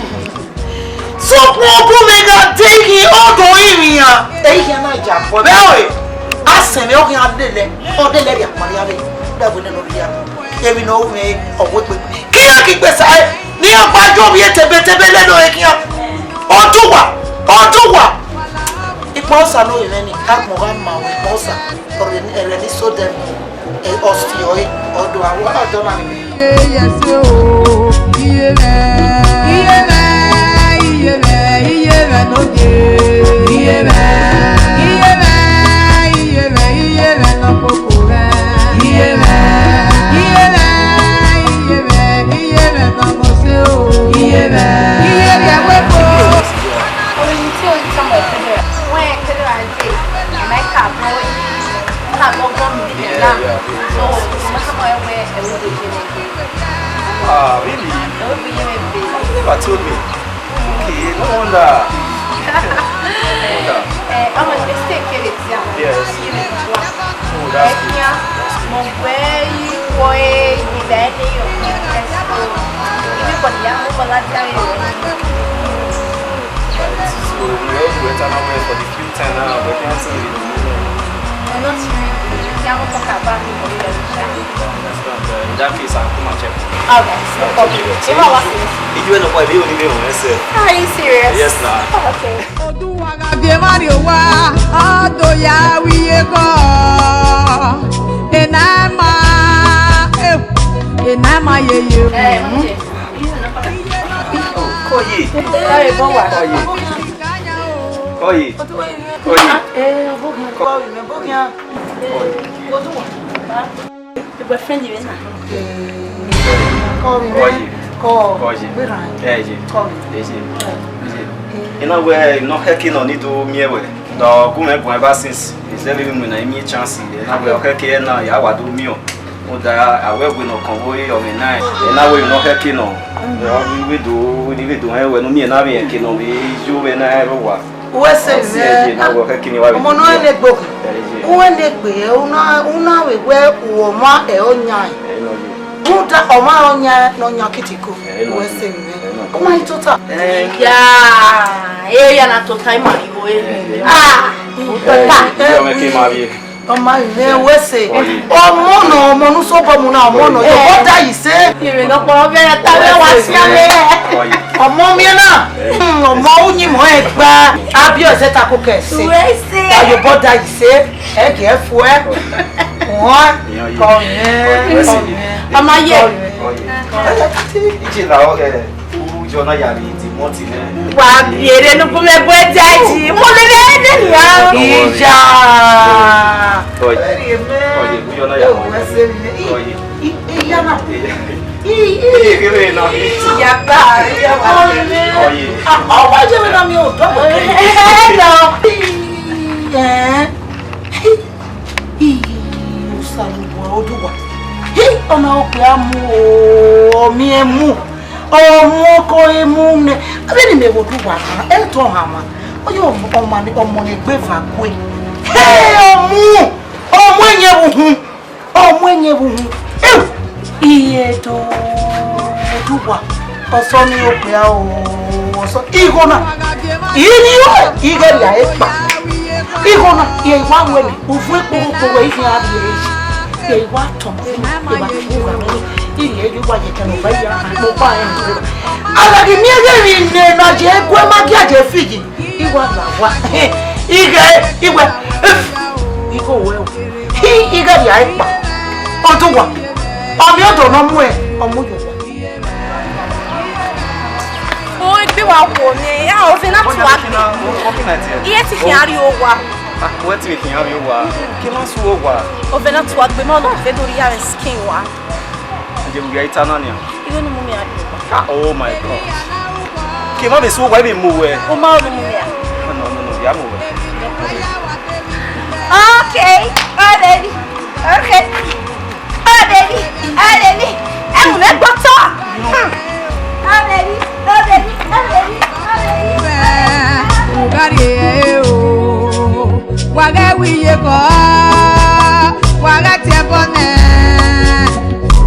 Sokpan ọgumwẹ gha de ghi ọdọ irinmwian, ẹi khian na ya bọ vbe ẹre. A sẹ mwẹ, ọ khian lele, ọ lele rhie akparian vbe, da wẹ nene ọ rhia. Emwi ne ọ ru mwẹ ọghe egbe. Ke iran ghi gbe sa ẹre, ne iran gba yo ovbi e tebetebe lele ọre khian. Oduwa, Oduwa. Ikpọsa ne ovbi mwẹ ni, agbọn gha ma wẹ ikpọsa, ọrẹ ni so dẹ. Ọsi ọre, ọdọ aro, ọdọ na ni. Yes, oh, iye mwẹ, iye mwẹ, iye mwẹ, iye mwẹ no ye. Iye mwẹ, iye mwẹ, iye mwẹ, iye mwẹ no koko mwẹ. Iye mwẹ, iye mwẹ, iye mwẹ, iye mwẹ no mo se o. Iye mwẹ, iye mwẹ we ko. Orin tí o ń sọmọ ìpínlẹ̀, wọ́n ẹ̀ kéré àti ẹ̀ka àbọ̀. Ka gọgọ mi de na. So, ma ka ma wẹ ẹwọ de je ne. Ah, really? Ẹwọ de je ne be. You never told me. Okay, no wonder. No wonder. Eh, ọmọ mi stay kere ti a. Yes. Oh, that's good. Ẹkian, mo gbẹ yi wọ e, ìgbà ẹni yọ. Yes, oh. Everybody ya mo kọ láti ayé rẹ. Right. So, we all do eternal well for the few time now, but can't see you. Not really. Can we talk about it for the future? Understand. Uh, in that case, I'll come and check. All right, no problem. Okay. So, if I was you, you went up, I be only me on myself. Are you serious? Yes, nah. Okay. Oduwa gha gie emwa rrie owa, ọ do ya ru iye kọ. Ena ma, eh, ena ma yeye. Eh, Kọye. Kọye. Kọye. Kọye. Kọye. Kọye. Kọye. Kọye. Boyfriend vbe na. Kọye. Kọye. Kọye. Ẹ ye. Kọye. Ẹ ye. Ẹ ye. Ina wẹ, ina khẹke nọ ni do miẹn wẹ. Dọ gu mwẹ bun ẹba since. Is there even when I mean chance? Ina wẹ, ọ khẹke na ya wa do miẹn. Rhunmwuda, a wẹ wẹ ne ọ kan vbe ọmwẹ na, ena wẹ ne ọ khẹke nọ. Ọ ghi vbe do, ne I vbe do hẹn wẹ ne u miẹn na vbe rẹn eke nọ vbe yo vbe na ẹre owa. Uwẹ sẹ mẹ. Ẹdie na wẹ ọ khẹke ne I wa vbe ọmọ ne ọ rẹn egbe okhin. Ẹ ye. U rẹn egbe, u na, u na vbe wẹ u ọmwa ẹ ọ yan. Ẹ nọ ye. Rhunmwuda ọmwa ọ yan ne ọ yan kitiko. Ẹ nọ ye. Uwẹ sẹ mẹ. Ẹ nọ ye. Ọ ma i tota. Ẹ ya, ẹ ya na tota ima igho e. Ẹ ye. Ah, ẹ tota. Ẹ ye, ọmọ ke ma vbe. Ọmọ mwẹ wẹ sẹ. Ọye. Ọmọ nọ, ọmọ ne u sobọ mu na, ọmọ nọ, ọye. Your brother is say. Ìrìn náà pọ̀ bẹ́ẹ̀, ta ló wá sí abẹ́? Ọye. Ọmọ mwẹ na. Hmm, ọmọ u yin mọ ẹ gba. Abi ọzẹ ta ko kẹ sẹ. Wẹ sẹ. Ta your brother is say. Ẹ gẹ fo ẹ. Wọn. Ọye. Ọye. Ọye. Ọmọ ayé. Ọye. Ije la ọ, ẹ. Uyo na ya vbe di mọti nẹ. Wa biere ne ugbẹn mẹ bu ẹdia yi, mo lele ẹdẹ nia. Iya. Oye. Oye, uyo na ya vbe. Oye. Iya na. Iye kere na. Iya ba, iya ba. Oye. Ah, ọmọ jẹ mi na mi o do. Hello. Eh. Ii, Osanobua Oduwa. Hii, Ọna okpia mu o, ọ miẹn mu, ọ mu oko emu nẹ. Avbe ni mẹ vbe Oduwa khan, ẹ tọ hanmwa. Ọ yọ ọmọ ne, ọmọ ne egbe eva kue. He, ọ mu, ọ mu ẹyẹn vbe uhun, ọ mu ẹyẹn vbe uhun. Iye do, Oduwa, ọsọ ni okpia o, ọsọ, igho na, iyini igho, ighe ya ekpa. Igho na, ye wa wẹ ni, uvu ekpogho kpogho, ighe a rhie yi. Ye wa tọn, ye wa tọn, ye wa tọn, ye wa ye kẹ ne ọ ba ya, ne ọ ba ya. Ala ghi miẹn ghe emwi ne na je gu ma gia je fi yi. I wa la wa. Ighe, ighe. Igho wẹ o. Hi, ighe ya ekpa. Oduwa. Ọ miẹn odọ ne ọ muẹn, ọ mu yo wa. O egbe wa wo mwẹ, ya ovẹn na tua gbe. Iye ti khian rrie owa. Ah, wẹ ti vbe khian rrie owa. Ke ma su owa. Ovẹn na tua gbe, ma nọ vbe do rhie avbe skin wa. Ẹdẹ vbe u ghi ta na nian. Igho ne u mu mẹ a rrie owa. Ah, oh my God. Ke ma vbe su owa, I vbe mu wẹ. O ma ro ne u mu mẹ a? No, no, no, no, ya mu wẹ. Okay, oh baby. Okay. Oh baby, oh baby, ẹwù mẹ gbọtọ. Hmm. Oh baby, oh baby, oh baby, oh baby. Ugari e o, wa ghẹ wẹ iye kọ, wa ghẹ tie ẹbọ nẹ,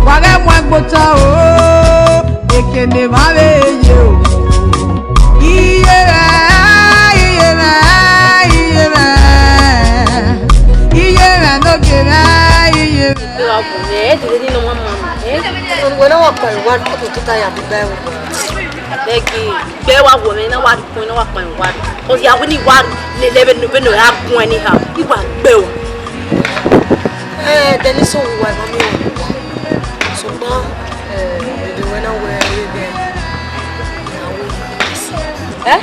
wa ghẹ mu ẹgbotọ o, ekene ma vbe ye o. Iye mwẹ, iye mwẹ, iye mwẹ, iye mwẹ ne ogie mwẹ, iye mwẹ. Ẹ wa bu mwẹ, ẹ dede ni nọ ma ma, eh? Wẹ na wa kpa wa, ọ to tota ya bi gba ẹvbo. Bẹghe, gbe wa wo mwẹ na wa rhie ukpọn na wa kpa wa. Ọ ya wẹ ne I wa lele vbene, vbene ọ ra gun anyhow. I wa gbe o. Eh, Dennis, o wa ma mi o. Sokpan, eh, dede wẹ na wẹ, wẹ, wẹ. Eh?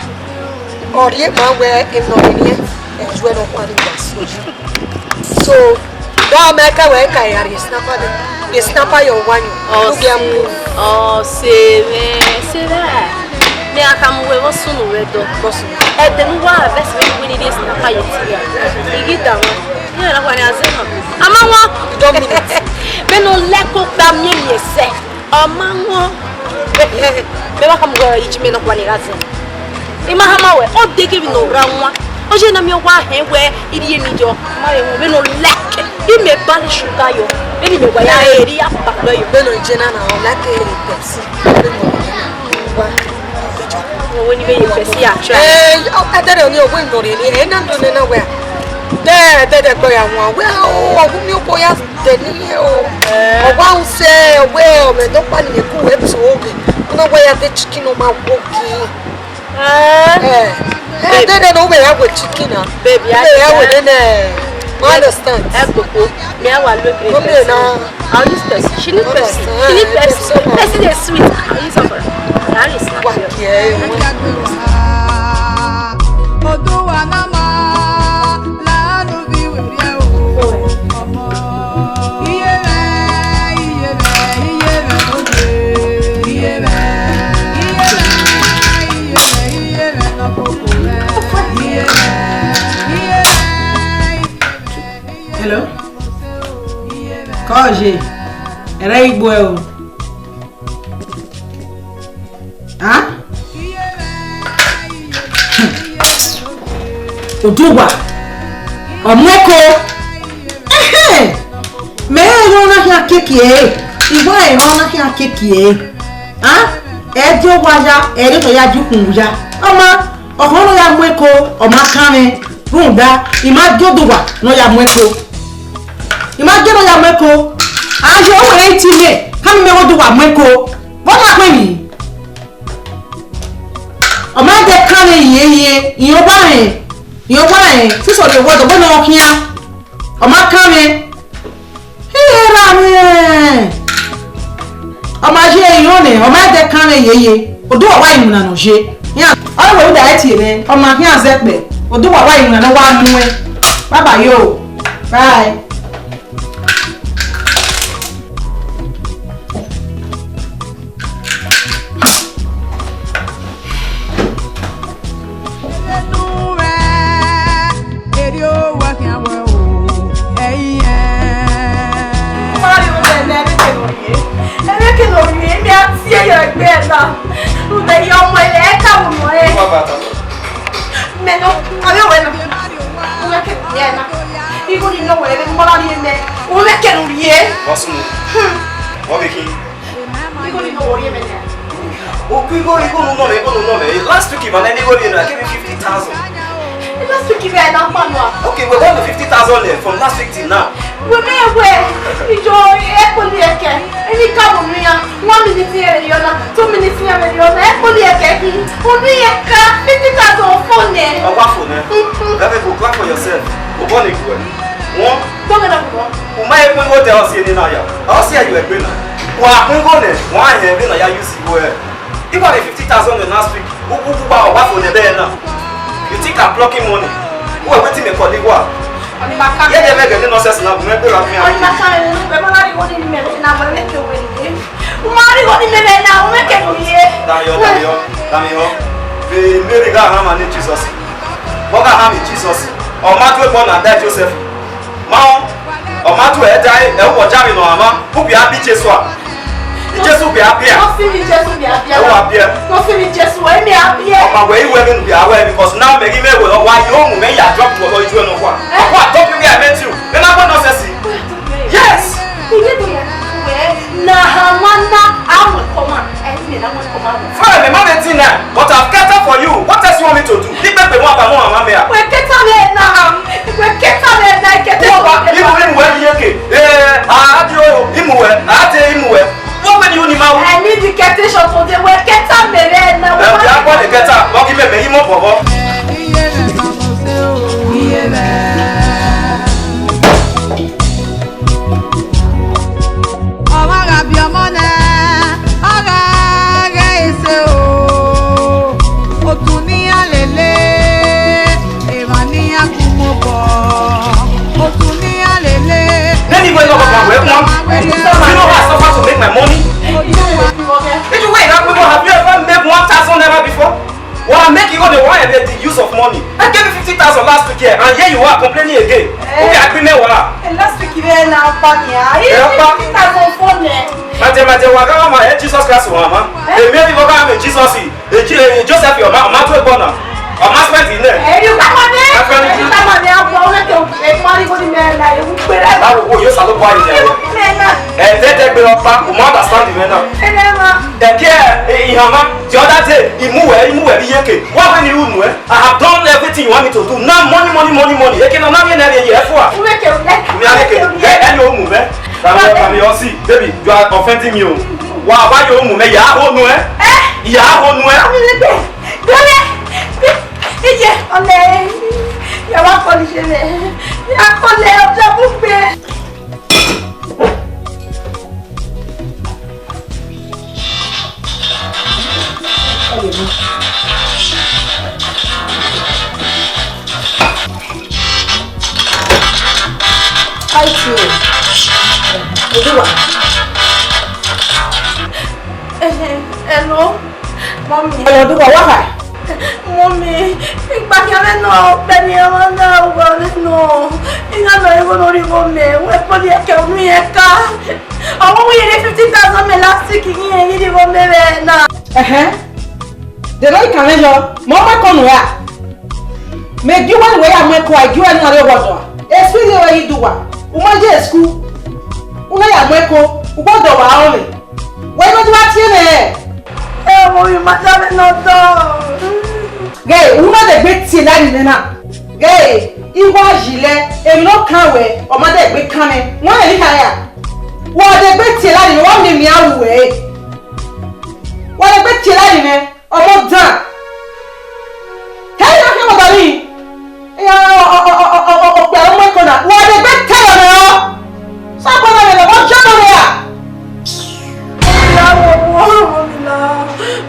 Ọ rhie ma wẹ emwi ne ọ rhie, ẹ ju ẹre ọkpa ni wa so. So, da mẹ ka wẹ ka ya rhie snapper de. Rhie snapper yọ wa yan. Ọ se, ọ se mwẹ, se mwẹ. Mẹ a ka mu wẹ vbọ sunu wẹ dọ. Vbọ sunu. Ẹdẹ ne uwa vẹ se vbene wẹ ni rhie snapper ye tie ya. I ghi da wan. Iran na wa ni a zẹ na. A ma wan. You don't mean it. Vbene ọ lẹkẹ okpia miẹn miẹn sẹ. Ọ ma wọn. Mẹ ma khama wẹ iji mẹ nọkpa ni gha zẹ. I ma khama wẹ, ọ deghẹ emwi ne ọ rre wan. Ọ ye ne a miẹn wa hẹn wẹ I rhie emwi yọ. Ma rẹn wọn, vbene ọ like. I mẹ ba ne sugar yọ. Vbene I mẹ wa ya rhie, I ya ba wẹ yọ. Vbene ọ ye na na, ọ like Pepsi. Vbene ọ wa. Wẹ ni vbe ye Pepsi a try. Eh, ọ ka dẹrẹ ni, ọ wẹ nọ rhie ni, ẹ na do nẹ na wẹ. Dẹ, dẹ, dẹ, gbọ ya wan. Wẹ, ọ, ọ gu mi okpia ya. Deni o. Eh. Ọ wa use, ọ wẹ, ọ mẹ dọkpa ni ku wẹ to oge. Ọ na wẹ ya de chicken, ọ ma wo gi. Eh. Eh. Eh, babe. Dede ne u vbe ya wẹ chicken na. Babe, u vbe ya wẹ nene. You understand? Eh, koko. Me, I want look. Come here now. I'll use Pepsi. She need Pepsi. She need Pepsi. Pepsi dey sweet. I'll use her. That is not. Wa here. Oduwa na ma. Hello? Kọje, ẹre igbo ẹ o. Ah? Oduwa, ọ mu eko. Ẹhẹn. Mẹ rẹn erha na khian keke ẹre. I wa rẹn erha na khian keke ẹre. Ah? Ẹ die owa ya, ẹ rhie otọ ya die ukhunmwu ya. Ọ ma, ọ khọn ne ọ ya mu eko, ọ ma kan mwẹ. Rhunmwuda, I ma gie Oduwa ne ọ ya mu eko. I ma gie ne ọ ya mu eko. A ye owẹ rẹn iti mẹ, khama mẹ vbe Oduwa mu eko. Vbọ na kpe emwi? Ọ ma dẹ kan mwẹ yeye, irẹn ọgua rẹn, irẹn ọgua rẹn, sisọ rhie owa dọgbọ ne ọ khian. Ọ ma kan mwẹ. Iye ra mwẹ. Ọ ma ye irẹn nẹ, ọ ma dẹ kan mwẹ yeye. Oduwa wa iwinna ne ọ ye. Iran, ọ wẹ u da tie mwẹ, ọ ma khian zẹ kpẹ. Oduwa wa iwinna ne ọ wa mu ẹn. Bye bye yo. Bye. Rhunmwuda ọmọ ẹre, ẹ ka vbe nọ ẹre. Mẹ nọ, avbe wẹ nọ. U mwẹ ke rhie na. Igho ni nọ wẹ vbe ne u ma rhie mẹ. U mwẹ ke rhie. What's wrong? What be king? Igho ni nọ wẹ rhie mẹ na. Oku igho, igho ne u nọ mẹ, igho ne u nọ mẹ. Last week, man, igho ni nọ, I gave you fifty thousand. Last week, you were not fun, no? Okay, we want the fifty thousand there from last week till now. Wẹ mẹ wẹ, ijọ ẹkpo ni ẹkẹ, emwi ka vbe unu iran, one minute iran vberriọ na, two minutes iran vberriọ na, ẹkpo ni ẹkẹ khin, unu iran ka fifty thousand fo nẹ. Ọ wa fo nẹ. Very good, clap for yourself. Obọ ne guẹ. Wọn. Dọghe na bọ. U ma he khuẹn igho te ọ si eni na ya. Ọ si ẹre yu ẹgbe na. Wa khuẹn igho nẹ, wa hẹn ẹmwẹ na ya use igho ẹre. Igho ni fifty thousand nẹ last week. U, u, u wa, ọ wa fo nẹ ẹbẹre na. You think I'm plucking money? Who are waiting me call igho? Ọnimaka. Ye de mẹ gele nonsense na, bu mẹ gbe ra mi. Ọnimaka, ẹ ma na rhie igho ni mẹ na, wẹ mẹ ke wẹ ni. U ma rhie igho ni mẹ na, u mẹ ke nu ye. Damiọ, Damiọ, Damiọ. Vbe Mary gha hama ne Jesus. Vbe ọ gha hama Jesus. Ọ ma tu egbọn na da Joseph. Ma ọ, ọ ma tu ẹre da ẹre, ẹ wọ jam nọ ama, u bia bi Jesu a? Jesu bia bia. Nọ si ni Jesu bia bia. Ẹ wa bia. Nọ si ni Jesu, ẹ mẹ a bia. Ọ ma wẹ iwẹ vbe nu bia wẹ, because now mẹ ghi mẹ wẹ, ọ wa yo mu mẹ ya drop to ọlọ ijuẹ nọ wa. Wa drop you where I met you. Then I want nonsense. Yes. Iye do ya wẹ na ha wa na a mu kọ ma. Ẹ ni na mu kọ ma. Fine, mẹ ma vbe tin na, but I've catered for you. What else you want me to do? Ikpẹkpẹ wọn ba mọ mama mẹ a. Wẹ kẹta vbe na, wẹ kẹta vbe na, kẹta. Wọ́n bá imu imu wẹ iye ke. Ee, a di o, imu wẹ, a di imu wẹ. Wọ́n wẹ ni u ni ma wu. I need the kẹta shot today, wẹ kẹta mẹ vbe na. Ẹ, ya gbọ́ ni kẹta, wọ́n kí mẹ mẹ yí mọ́ bọ̀bọ̀. Ọmọ gha biẹ ọmọ nẹ, ọ gha ghẹ ese o. Otu ne iran lele, emwa ne iran gu mu obọ. Otu ne iran lele. Many way no go wẹ wan. You know how I suffer to make my money? Did you wait that people, have you ever made one thousand naira before? Wa make you go dey wan the use of money. I gave you fifty thousand last week here, and here you are complaining again. Eh. Okay, I agree me wa. Eh, last week you were na pa ni a. Ẹ pa. Fifty thousand fo nẹ. Mate, mate, wa ga ma, eh, Jesus Christ wa ma. Eh? Èmi ò ní mo ga me Jesus. Eh, Je-, eh, Joseph, your ma, ma tu egbon na. Ọ ma spend in there. Eh, you come on there. My friend. You come on there. Wa o le ke, eh, mari go ni me na, you pere. Báwo wo yóò sá ló pa yìí? Ẹ tẹ́tẹ́ gbé ọpá, o ma understand mi náà. Ẹ kí ẹ, ìhàn ma, the other day, ìmúwẹ̀, ìmúwẹ̀ bí yékè. Wọ́n fẹ́ ní ìhùnú ẹ. I have done everything you want me to do. Now money, money, money, money. Eke na, na mi na ye ye fua. Uwe ke, uwe ke. Mi a ke. Ẹ, ẹ ni o mu mẹ. Tàbí, tàbí ọ sí, baby, you are offending me o. Wa, wa yo mu mẹ, ya ho nu ẹ. Ẹ? Ya ho nu ẹ. Dole, dole. Iye, ọlẹ. Ya wa kọ ni se mẹ. Ya kọ lẹ, ọjọ bugbe. Auntie, Oduwa. Hello, mommy. Hello, Oduwa, what happened? Mommy, ikpakhian mwẹ nọ, ọkpẹn ne iran na, uwa mwẹ nọ. Iran na igho ne ọ rhie igho mẹ, wẹ kpọnmwẹ ẹkẹ unu iran ka. Ọ wẹ iran rhie fifty thousand mẹ last week, iran ghi rhie igho mẹ vbe na. Ẹhẹn. De nọ ikan mwẹ yọ, mẹ ọ mu ẹko nuẹn ra? Mẹ gie uwa ne uwẹ ya mu ẹko, a gie uwa ne iran rre ọghuọdọ a? Esu rhie ruẹ ghi do uwa, u ma ye school, u na ya mu ẹko, u gbe ọdọ wa rọnmwẹ. Wẹ ne ọ deba tie mwẹ rẹ? Ẹ wo, I ma da mwẹ ne ọ dọ. Ghẹ, u na dẹgbe tie lari mwẹ na. Ghẹ, I wa yi lẹ, emwi ne ọ kan wẹ, ọ ma dẹgbe kan mwẹ. Wẹ rẹn ni khare a? Wa dẹgbe tie lari mwẹ, wa miẹn emwi a ru wẹ. Wa dẹgbe tie lari mwẹ. Ọmọ dan. Hẹ ya kẹ mọdọ ni. Ya okpia ọmọ ẹko na. Wa de gbe tẹlẹ mẹ ọ. Sa kọ na mẹ lọ, ọ jẹ mọ mẹ ra. Mọmila, wo wo, mọmila.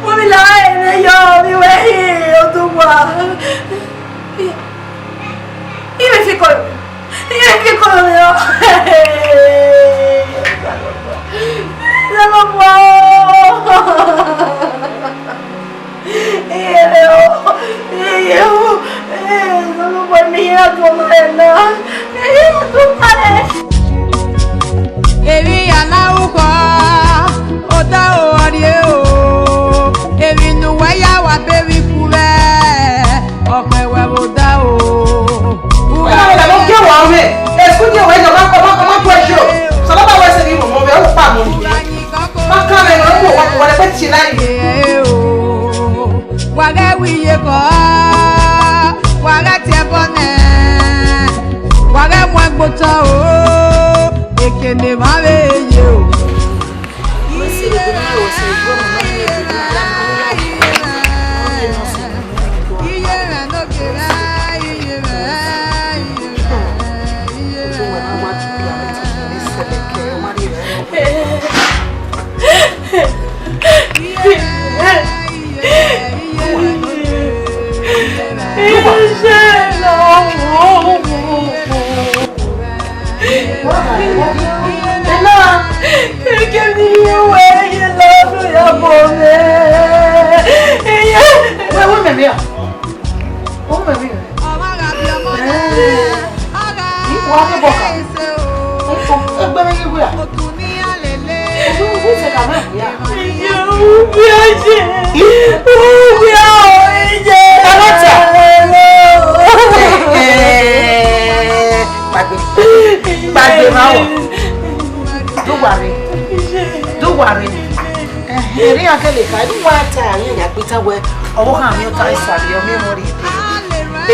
Mọmila, ene yọ, mi wẹ hi, Oduwa. Ibe fi kọ. Iye fi kọ mi o. Lọ́wọ́ bọ̀. Iye o. Iye o. Lọ́wọ́ bọ̀ mi yẹ ọdún ọmọ rẹ̀ náà. Iye ọdún ọmọ rẹ̀. Èmi yà láwùkọ, ó dá o, ọ̀rẹ́ o. Ọmọ bọ ka. Egbe me ye wira. Ojú ojú se ka me ya. Ìyá, ubi ọjẹ. Ubi ọ, ìyá. Ẹ má tà. Ẹ, ẹ, gbàgbé. Gbàgbé máa wọ̀. Dúwàre. Dúwàre. Eri akele ka ni wa ta ayen ya gbita wẹ ọvbokhan miẹn ọta Esa rhie ọmiẹn mwẹ rhie.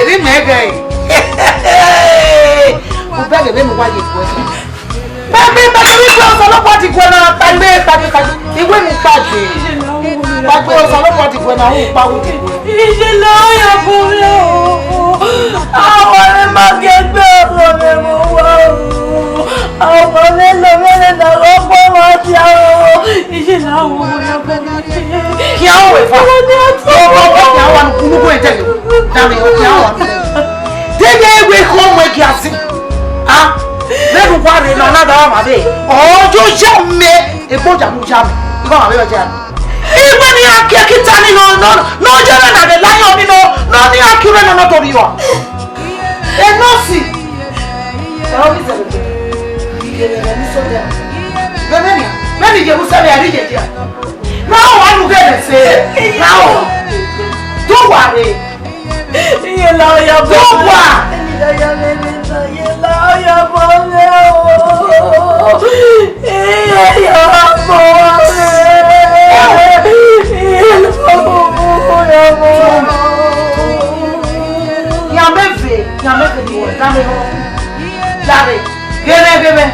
Eri mẹ gẹ. U bẹghe vbene uwa ye guẹ. Pagbe, pagbe, pagbe, Osanobua diguẹ na, pagbe, pagbe, pagbe. Iwe mu pagbe. Pagbe, Osanobua diguẹ na, u kpa wu diguẹ. Iye la ya bu re o. Awa ma gẹ gbe ọmọ mwẹ vbe owa o. Awa ma lọ vbe na ọkpa wa dia o. Iye la wo ya bu re. Khian ru eva. Ọmọ ọmọ khian wa nu kunu gu ẹdẹ yo. Dame o khian wa nu. Dede we kho mu ẹgia zin. Ah, vbene uwa rre na, na da ma vbe. Ọ yo ya mẹ, egbe ọdia mu ya mẹ. Igho ma vbe ọ ya mẹ. Igbe ni a kie kita ni nọ, nọ, nọ je na de la yo ni nọ, nọ ni a kie na nọ to ri wa. Enosi. Ẹ o mi zẹvbe. Iye ne ni so de. Vbene ni, vbene Jerusalem a ri ye dia. Na o wa nu ghe se. Na o. Do wa re. Iye la ya bọ. Dọgba. Iye la ya bọ. Iye la ya bọ. Iye la ya bọ. Iye la ya bọ. Ya mẹ ve, ya mẹ ve ni wẹ, da mẹ họn. Dare, ghe mẹ, ghe mẹ.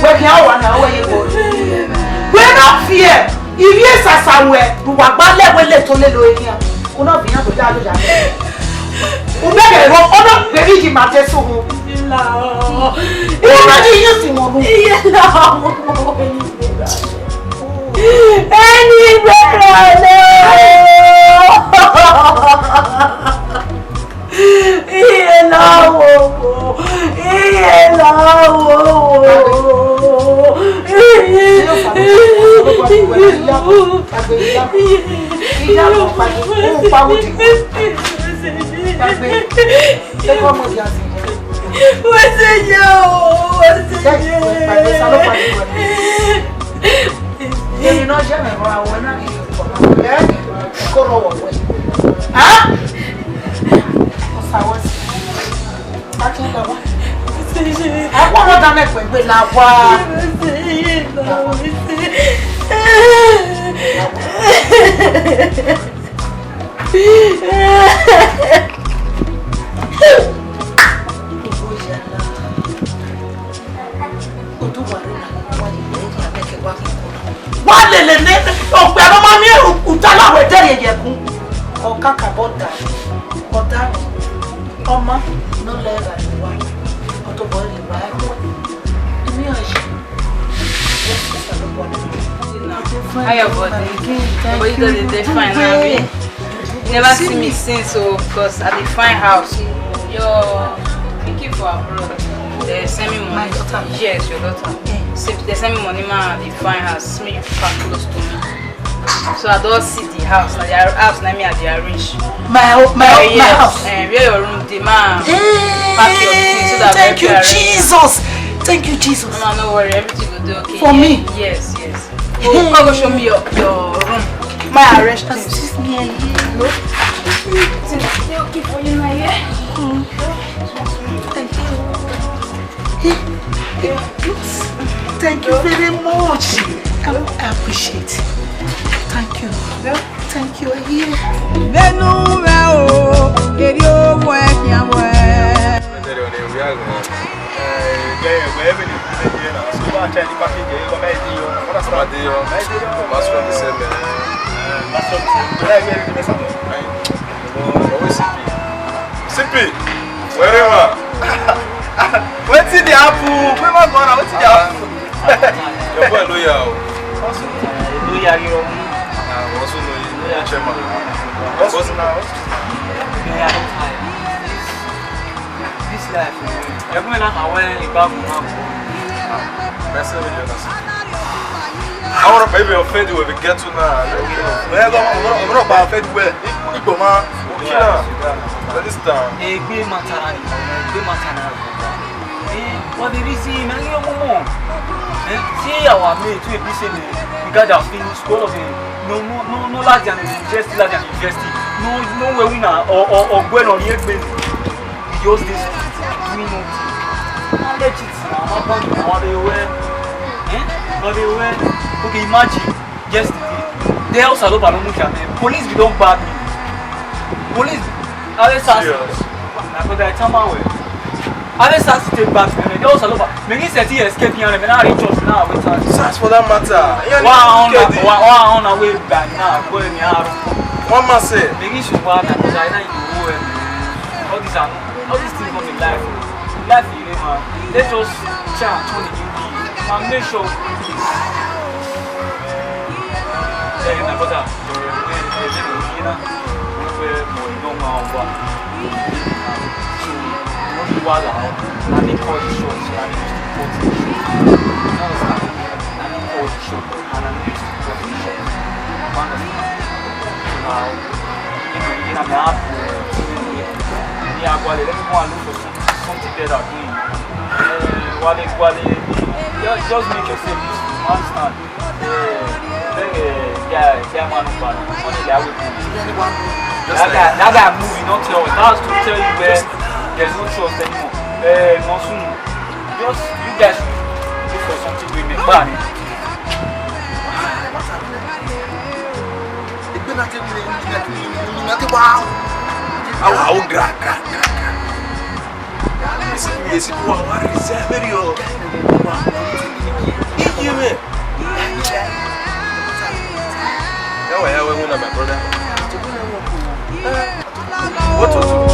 Wẹ khian wa na, wẹ ye kpo. Wẹ na fiẹ. Ivbi esasa ruẹ ne uwa gba lẹ wẹ le to lele ore khian. Una vinya do ya lo ya. U bẹghe vbọ, ọna vbe vbe yi ma te sughu. Una yi yin si wọn nu. Iye la. Ẹni gbẹrẹ lẹ. Iye la wo wo, iye la wo wo. Wẹ se ye o, wẹ se ye. Èmi náà jẹ́ mẹ̀rọ àwọn náà kì í kọ̀ náà. Ẹ kó rọ wọ̀ wẹ̀. Á? Ọ̀sà wọ̀ sí. Akíndọ̀wá. Ẹ kó rọ dáná ẹ̀pẹ̀ gbé la wá. Wa lele ne okpia ne ọ ma miẹn uta la wẹ dẹrriẹ ye ẹkun. Ọ kakabọ da, ọ da, ọ ma, ne ọ lẹ gha ye owa, ọ tobọ rhie owa ẹkun. Imi ọnrẹn. How your body? Your body don dey dey fine now, abi? You never see me since, so, 'cause I dey find house. Your pikin for abroad. They send me money. My daughter? Yes, your daughter. Eh. Say, they send me money, ma, I dey find house. Make you pack close to me. So I don see the house. Na the house na me I dey arrange. My ho-, my ho-, my house. Eh, where your room dey, ma? Eh, pack your things so that thank you, Jesus. Thank you, Jesus. No, no worry. Everything go dey okay. For me? Yes, yes. Go, go show me your, your room. My arrange things. Assist me here. No? Things dey okay for you now, yeah? Thank you. Thank you very much. I appreciate. Thank you. Thank you. Yeah. Vbene u mwẹ o, erriọ wẹ khian wẹ. Sippy, wherever. Wetin dey happen? Where my brother? Wetin dey happen? Your boy loyal o. Loyal, you know. Ah, we also know you, chairman. What's now? This life, eh, everyone have a way, you back home. Person wey you understand. Àwọn ọ̀rọ̀ pẹ̀lú ọ̀fẹ́ di wẹ̀bi gẹ́tù náà. Ẹ lọ, ọ̀rọ̀ pa ọ̀fẹ́ di wẹ̀. Ìgbò máa. Òkè náà. Understand? Egbe matara ni, egbe matara ni. Eh, But the reason, I hear more. Eh? See our mate, we be say, we gather finish school of him. No, no, no, no, ladian university, ladian university. No, no, where we now, or, or, or, when on here, we just this, doing nothing. How legit now? How about now? What they wear? Eh? What they wear? Okay, imagine. Yesterday, the house aloba no mucha me. Police be don bag me. Police, I dey sas. Serious? Na go die tama we. I dey sas take bag me. The house aloba. Me ni set he escape here. Me na reach us now. Wait. Sas for that matter. Yeah, wa on na, wa, wa on na we bag na. Go in here. One man say. Me ni should wa na go die na you. All these are, all these things no be life. Life, you know, man. Let's just try and turn the new thing. Man, make sure. Hey, my brother. Hey, hey, hey, hey, you know, we were more, you know, man, what? So, what you want now? Na me call the shots. Na me use the pot. You understand? Na me call the shots. And na me use the pot. You understand? Now, you know, you know, me have to, yeah, well, let me go and look for something, something better doing. Eh, wale, wale, just, just make yourself useful, you understand? Eh, eh, yeah, yeah, man, man, money, yeah, we do. That guy, that guy move, he don't tell us. That's to tell you where there's no trust anymore. Eh, no soon. Just, you guys should look for something doing. Bye. Egbe na te mi, egbe na te mi, egbe na te wa. Awa, awo, gra, gra, gra, gra. Esi, esi, wa, wa, reserve, very, oh. Wa, iye me. Yawa, yawa, we na, my brother. What to do?